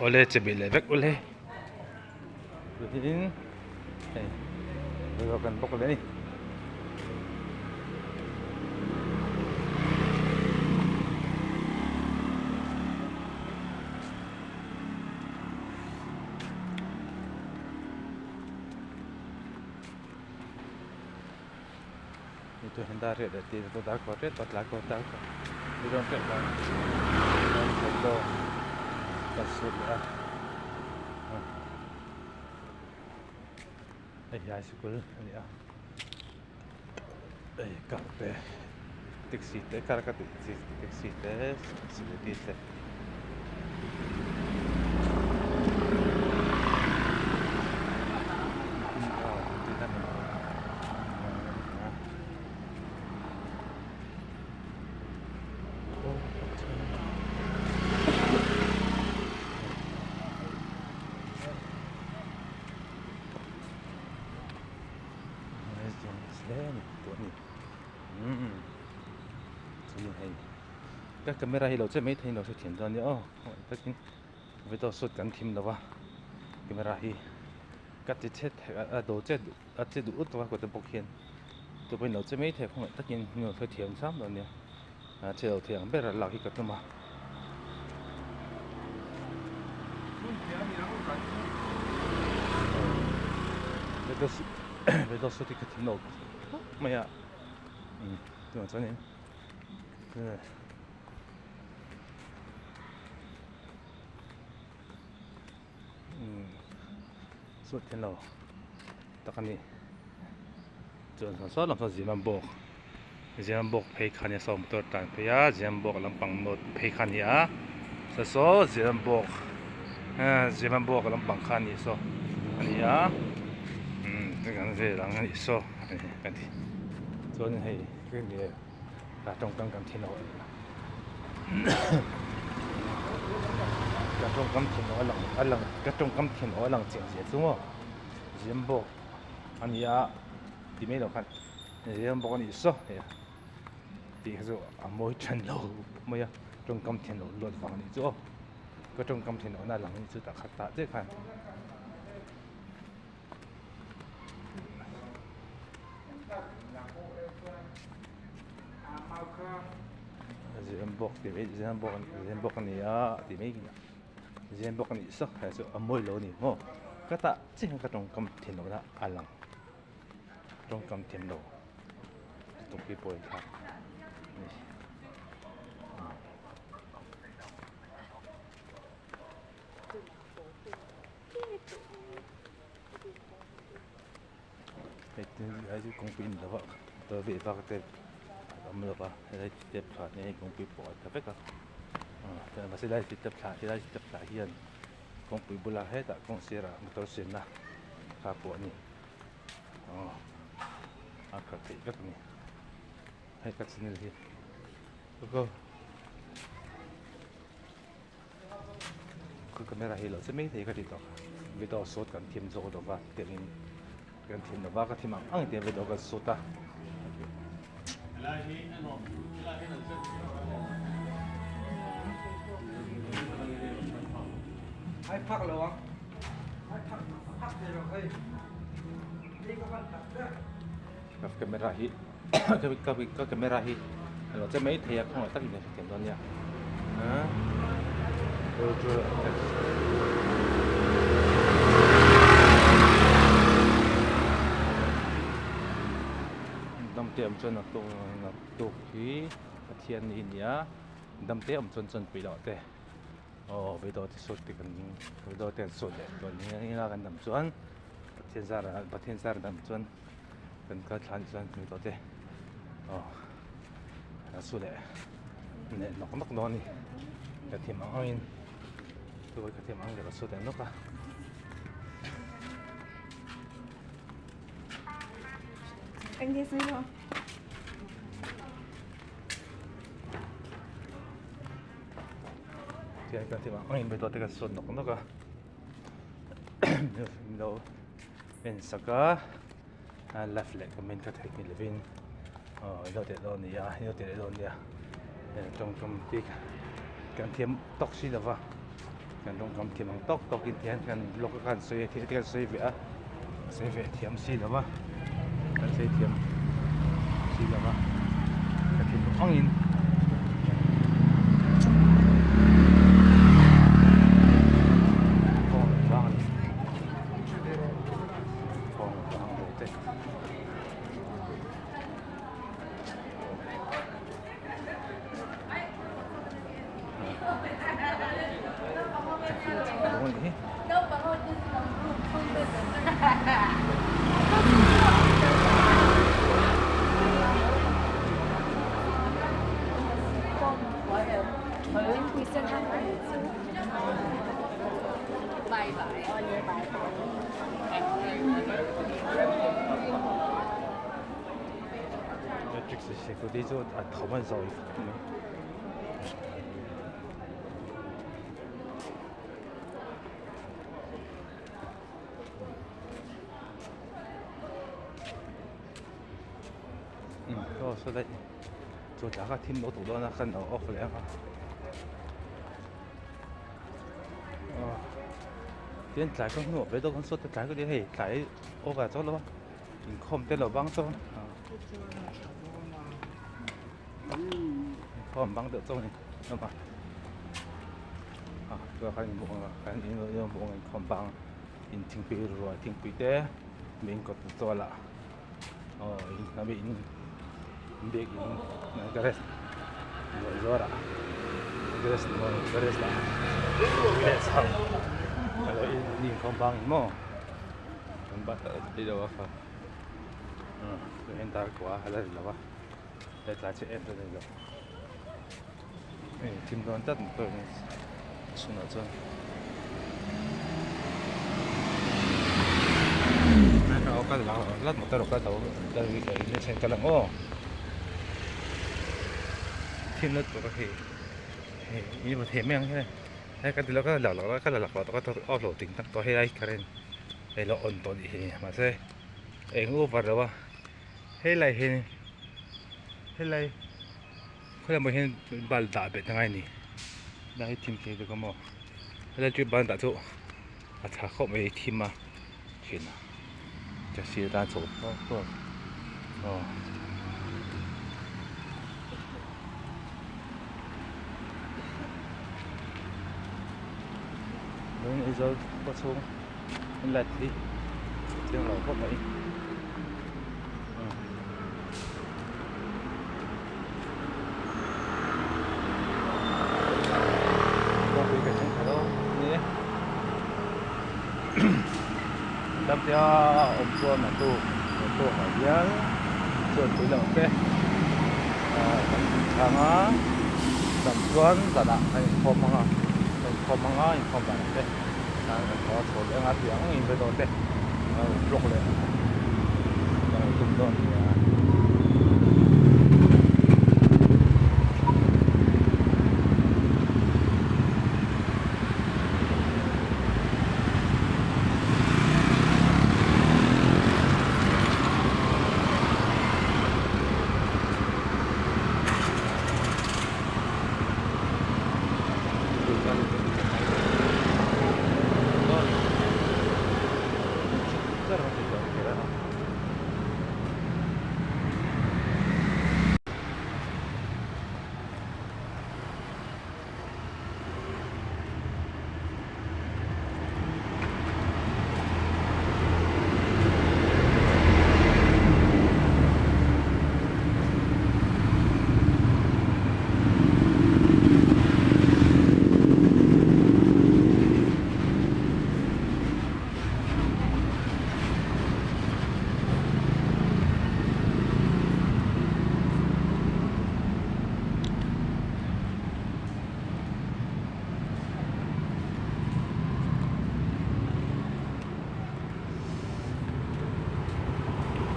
Awle chebih leh vek ule chuanin hei boruak kan bawk leh a ni. Dar riat leh tih dar kawt riat pawh tlai kawt dar kawt ni dawn tep mai chuan thawmhnaw kan sut leh a hei hi high sikul a ni a hei car te taxi te car ka tih chi taxi te scooty te. Ka camera hi lo che mai thei in lo hre thiam dawn nia aw takin video shoot kan thim lo va camera hi ka ti chhe thei a do che duh a che duh lutuk a kawt bawk hian tupawhin lo che mai thei khawngaih takin min lo hre thiam hram dawn nia a che lo thei ang ber a lak hi ka tum a. Video shoot video shoot hi ka thim lo khawp mai a tunah chuanin. Suat thil lo tak a ni chuan saw saw lam saw Zimambawk Zimambawk phei kha nia saw motor tlan phei a Zimambawk lampang note phei kha a ni a saw saw Zimambawk Zimambawk lampang kha a ni saw a ni a kan vel ang a nih saw kan ti chuan hei Ka tawngkam kan thin loh ka tawngkam thin loh a lang a lang ka tawngkam thin loh a lang chiah zia chu maw zem bawk a ni a ti mai loh khan zem bawk a nih saw hei tih kha chu a mawi than lo mai a tawngkam thin loh luat vang a nih chu aw ka tawngkam thin loh na a lang a nih chu tah khat tah chiah khan. Zem bawk tih mai zem bawk zem bawk a ni a tih mai zem bawk a nih sak he chu a mawi lo a ni maw ka tah chiah hian ka tawngkam thiam loh na a lang tawngkam thiam lo lutuk hi pawh inthlak a ni. Hei hi chu kawngpui a ni lo a motor vei vak te a awm lo va helai step thla te hi kawngpui pawh a tha vek a mahse helai step thla helai step thla hian kawngpui bulah hetah kawng sirah motor siamna kha pawh a ni aw a khalh theih vek a ni hei ka channel hi go. Ka camera hi lo che mai thei ka ti tawh video shoot kan thim zawk lo va tiangin kan thim lo va ka thim ang ang tiang video kan shoot a. Ka camera hi ka camera hi a lo che mai thei a khawngaih takin ka hrethiam dawn nia damte awm chuan naktuk naktuk hi Pathian ni a ni a damte awm chuan chuan puih loh te aw video te shoot te kan video te an shoot leh dawn nia kan dam chuan Pathian zar ah Pathian zar dam chuan. Kan kal thla anih chuan hmui tawh te aw a su leh leh nawk nawk dawn a ni ka thiam ang angin chu ka thiam ang ka su leh nawk a. Tihian ka thiam ang angin hmui tawh te ka su nawk nawk a lo. En sak a a left leh comment ka theih ni lovin aw ilo teh dawn nia ilo teh leh dawn nia tawngkam te kan thiam tawk si lova. Kan tawngkam thiam ang tawk tawk in tihian kan blog a khan sawi a thil te kan sawi ve a sawi ve thiam si lo va kan sawi thiam si lo va ka thinlung angin kawng lo vang a ni kawng lo vang lo te. Electric scooty chu a thawm a zawi khawp mai. Aw saw lai chu tla kha thim lo tawh dawn a kan lo off leh ang a aw tin tlai ka hnuah ve deuh ang saw te tlai ka nia hei tlai over chauh lo a inkhawm te lo bang chauh a. Khawm bang deuh chauh a ni hlawm a ah tunah khan in hmuh ang a kan in hmuh ang inkhawm bang in thingpui ruai thingpui te min kawt tual ah aw in hnam in biakin garage luah zuar ah garage garage ah garage ho alo in inkhawm bang in maw kan bat a lo a kha. En dar kua a la ri lo a hetlai chu en a ni lo hei thim dawn tlat motor in chhunah chuan motor a kal kal ang aw thim na tur a hei hei i hmu thei mai ang hei ka ti lo ka la ka la ka la off lo ting tak tawh helai current hei lo on tawh a nih hi mahse eng over lo a helai hi helai khawilai maw hian bulb dah bet angai a ni helai hi thim thei bawk a maw helai chu bulb dah chu a tha khawp mai thim a thin a taxi atan chho tawk tawk aw. Aizawl khaw chhung light hi chiang lo khawp mai. Kawngpui ka thleng thla lo ni e. Damtea awm chuan a tuk a tuk ah hian chuan pui lo te kan inchhang a dam chuan zanah kan inkhawm ang a kan inkhawm ang a inkhawm danah te kan thaw a chho leh ang a tih ang in vedaw te vlog leh kan lo tum dawn a nia.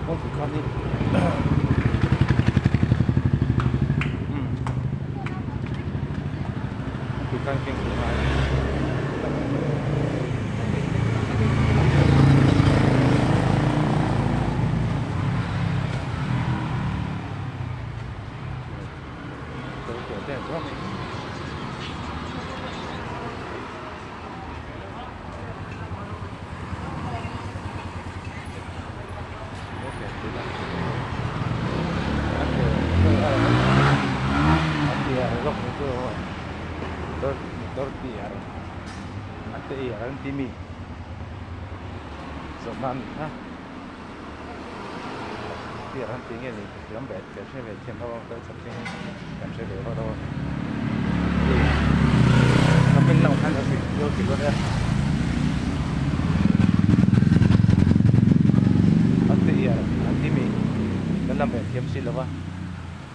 Kawngpui khan hi kawngpui khan keng tur ngai zawk ni chu motor motor tih ar a te ei ar an ti mi zawhna a ni kha tih ar an ti nge ni ka thiam ve ka hre ve thiam lo a motor chak hi kan hre ve vak lo a ka hming lamah khan lo hrilh dawn nia a te ei ar an ti mi kan lam ve thiam si lo va.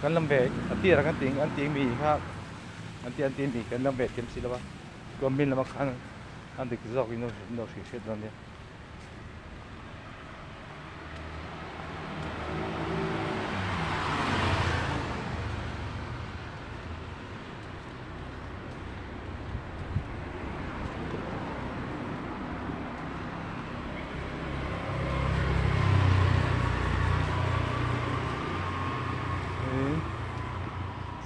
Kan lam ve a tir ah kan ti an ti mi kha an ti an ti mi kan lam ve thiam si lo a chuan min lama khan an dik zawk in lo hrilh hriat dawn nia.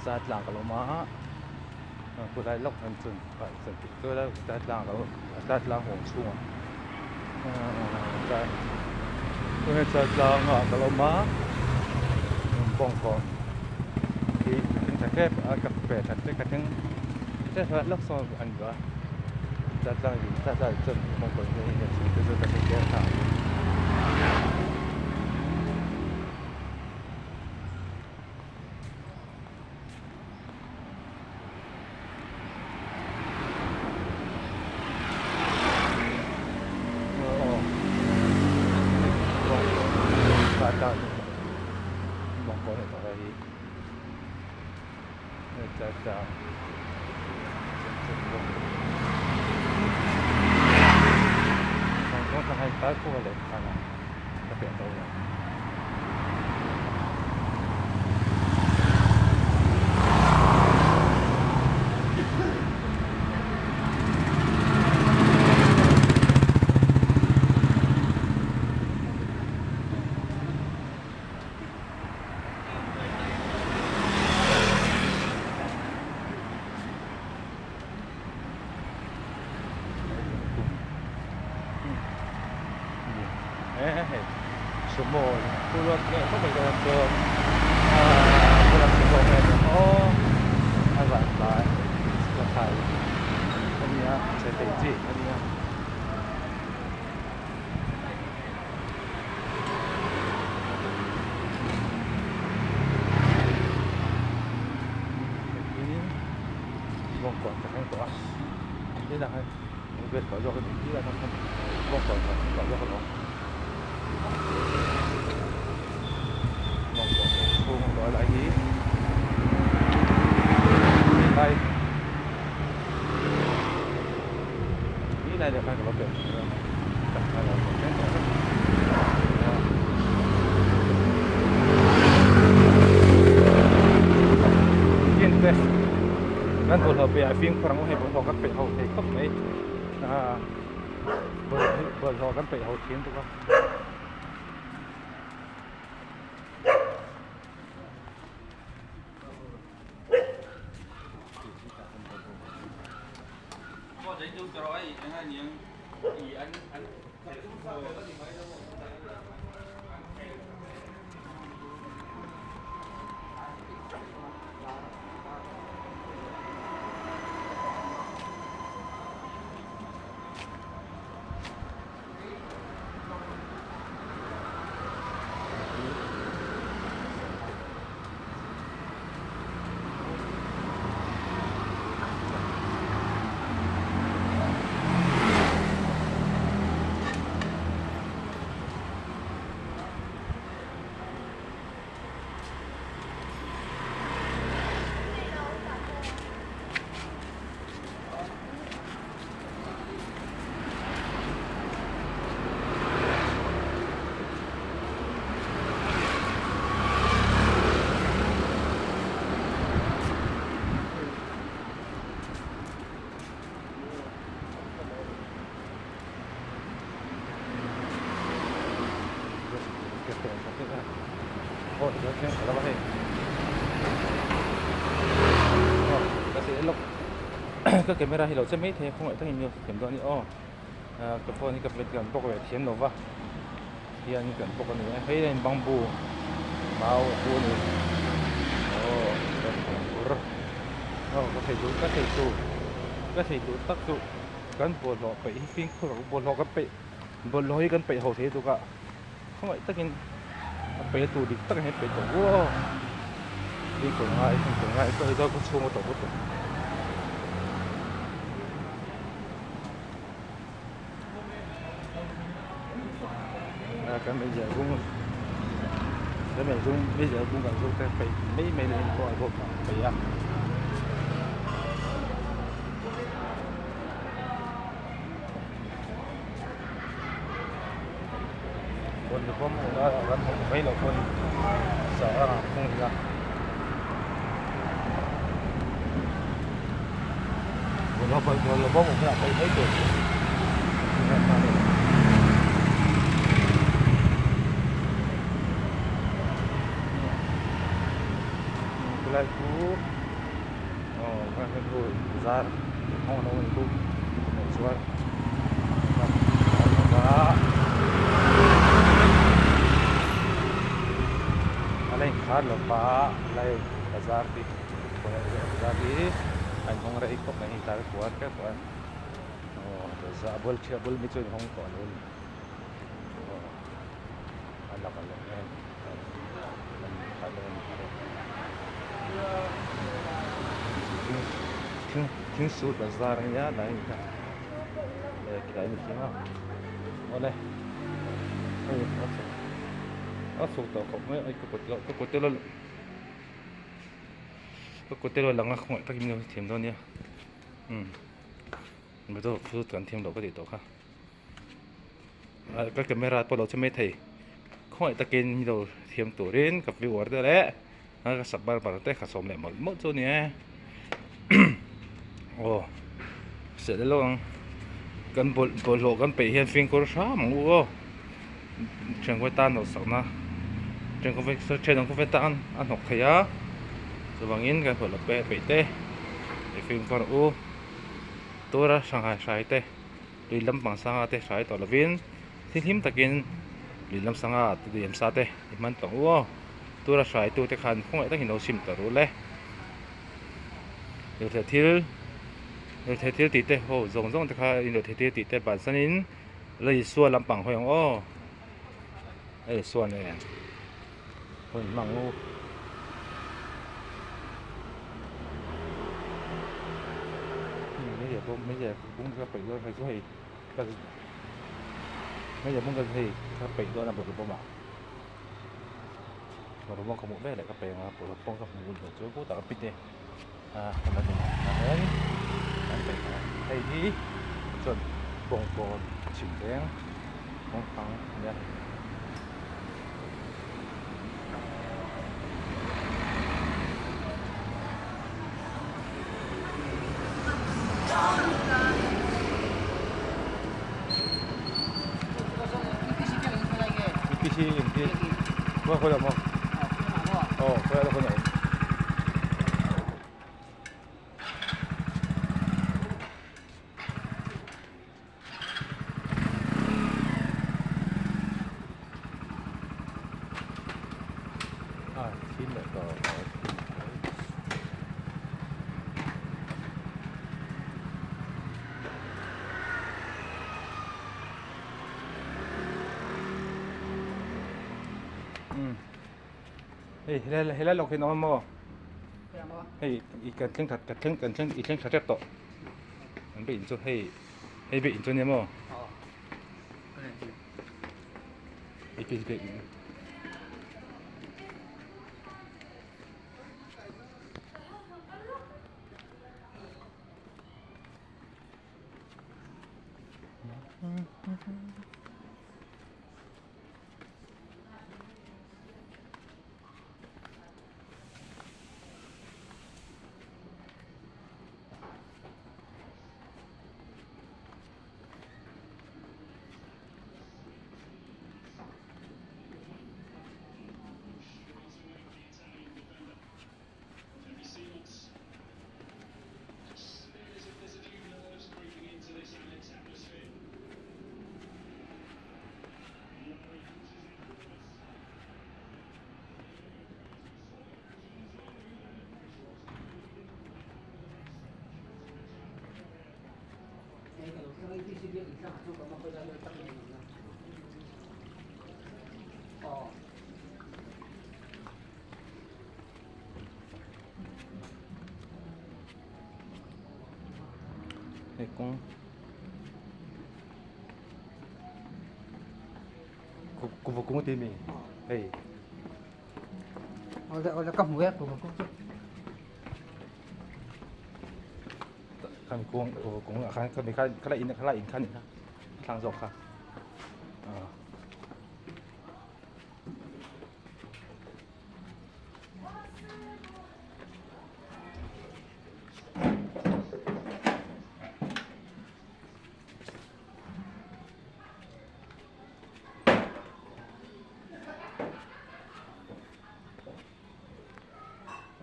Sa tlang ka lo awm a khulai lawk hian chuan sa tlang a lo sa tlang huang chhungah sa tlang ah ka lo awm a bawngkawn hi tha tep a ka pe tha te ka thleng lawk sawn a ni a. Sumo pulut nge khawp mai dawn chuan ahh bulah sumo nge ni ang aw a van tlai la khai a nia chhe thei chi a nia. Bawngkawn ka thleng tawh a tinah hian vel tawh zawk a ni tih ah khan bawngkawn ka thleng tawh zawk alawm bawngkawn chhung a tawh lai hi helai Ti lai deuh khan ka lo pian Tin te kan bawlhhlawh piah ah fimkhur ang u hei bawlhhlawh kan peih ho thei khawp mai ah bawlhhlawh kan peih ho thin bawk a. Ka camera hi lo che mai thei a khawngaih takin mi thiam dawn a ni aw ka phone hi ka plate kan bawk leh thiam lo va hian kan bawk a ni a hei hian bamboo mau a pu a ni aw bur. Aw ka sawi duh ka sawi tur ka sawi duh tak chu kan bawlhhlawh peih hi fimkhur ang bawlhhlawh kan peih bawlhhlawh hi kan peih ho thei tuk a khawngaih takin a peih a tur dik tak hian peih tawh bawk a fimkhur ngai fimkhur ngai chuan Aizawl khaw chhung a tawh bawk a kan meizial bung kan meizial meizial bung kan zawk te peih mai mai leh pawh a bawk a peih a. Bawlhhlawh bawm awm a ram awm mai loh pawn sa a phung ila. Bawlhhlawh bawm awm hunah paih mai tur. Khulai chu aw zar hawng lo ani bawk chuan a la inkhar lo va lai bazar hi bazar hi a inhawng rei khawp mai hei tlai kual tep a aw bazar a bul a bul mi chu a inhawng tawh lo a ni aw a lang a lang em. Thing sut bazar a nia lai ani kha khilai ani thing a awle hei a chhuk a chhuk tawh khawp mai a ka kut ka kut te ka kut te lang a khawngaih takin min lo hrethiam dawn nia umm kan thiam loh ka tih tawh kha. Ka camera pawh lo che mai thei khawngaih takin mi lo thiam turin ka viewer te leh ka subscriber te ka sawm leh mawlh mawlh chu a ni e aw hriat leh lawk ang kan bawlh bawlhhlawh kan peih hian fimkhur hram ang u aw thiankawi tan loh sakna thiankawi tan a hnawk thei a chuvangin kan bawlhhlawh peih te fimkhur u tura sanghai hrai te. Lui lampang sanga te hrai tawh lovin thilhim takin lui lam sanga te lui lam sa te i hman tawh u aw tura hraitu te khan khawngaih takin lo sim tawh ru le lirthei thil lirthei thil tih te ho zawng zawng te kha in lirthei thil tih te bansanin la Isua lampang hawi ang aw la Isua nen hun hmang u. Bung ka peih dawn hei chu hei ka hmeichhe bung ka hei ka peih dawn a bawlhhlawh bawm ah bawlhhlawh bawm ka hmuh veleh ka peih ang a bawlhhlawh bawm ka hmuh loh chuan kutah ka pit e a hian an peih ang hei hi chuan bawngkawn chhim veng kawngthlang a nia. Hei helai helai lawk hi an awm a maw hei i kan thleng that kan thleng kan thleng i thleng tha tep tawh an be in chu hei hei be in chu ania maw APC be in. Hei kawng kuhva kung tih mi hei. Khami kung kuhva kung ah khan khami kha khalai in khalai in kha ni kha thlang zawk kha.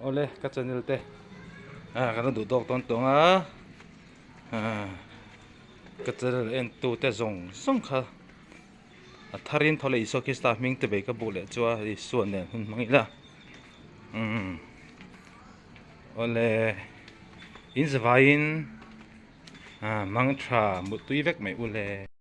Awle ka channel te ah kan la duh tawk tawn tawng a ah ka channel en tu te zawng zawng kha a thar in thaw leh Isua Krista hming te bei ka buk leh chu a Isua nen hun hmang ila umm awle in zavaiin ah mang tha mutui vek mai ule.